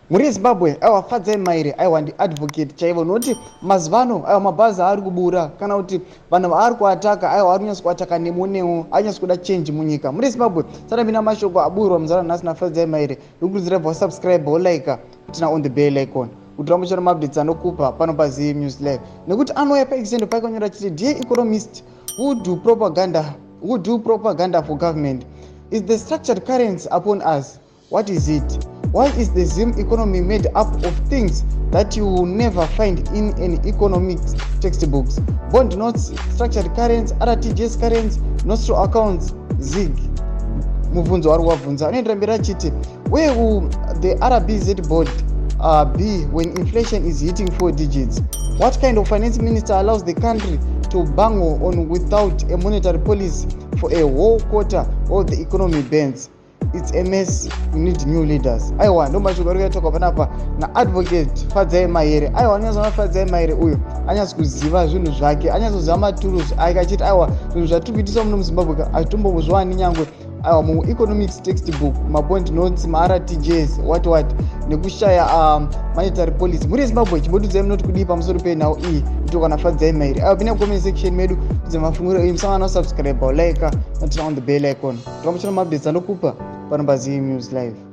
Mhuri yeZimbabwe, aiwa, Fadzai Mahere, aiwa, ndiadvocate chaivo, nokuti mazuva ano, aiwa, mabhazi aari kubura kana kuti vanhu vaari kuataka, aiwa, ari kunyatso kuataka nemo nemo, anyatso kuda change munyika. Mhuri yeZimbabwe, sanapinda mashoko aburwa muzara nhasi naFadzai Mahere. Ndikurudzira bva wasubscribe, wolike, turn on the bell icon kuti rambe uchiona maupdates anokupa pano paZive News Live, nekuti anouya paexendo paikanyora chiti, "Dear economist who do propaganda for government, is the structured currency upon us? What is it? Why is the Zim economy made up of things that you will never find in an economics textbooks? Bond notes, structured currency, RTGS currency, nostro accounts, ZiG." Mubvunzo wari wabvunza anoendera mberi achiti, "Where will the RBZ board be when inflation is hitting four digits? What kind of finance minister allows the country to bungle on without a monetary policy for a whole quarter of the economy burns? It's a mess. We need new leaders." Aiwa, ndo mashoko ari kuyatakwa panapa naadvocate Fadzai Mahere. Aiwa, anyatsona Fadzai Mahere uyu anyatsi kuziva zvinhu zvake, anyatsoziva maturusi ake, achiti, aiwa, zvinhu zvatiri kuitisa muno muZimbabwe hazvitombozviwani nyangwe, aiwa, mueconomics textbook, mabond notes, maRTGS, what what, nekushaya monetary policy. Mhuri yeZimbabwe, chimbotiudzai munoti kudii pamusoro penhau iyi itokwa naFadzai Mahere. Aiwa, pinda comment section medu, tudze mafungiro iyi. Musangana nosubscribe, like, turn on the bell icon, tiramuchina maupdates anokupa pano paZive News Live.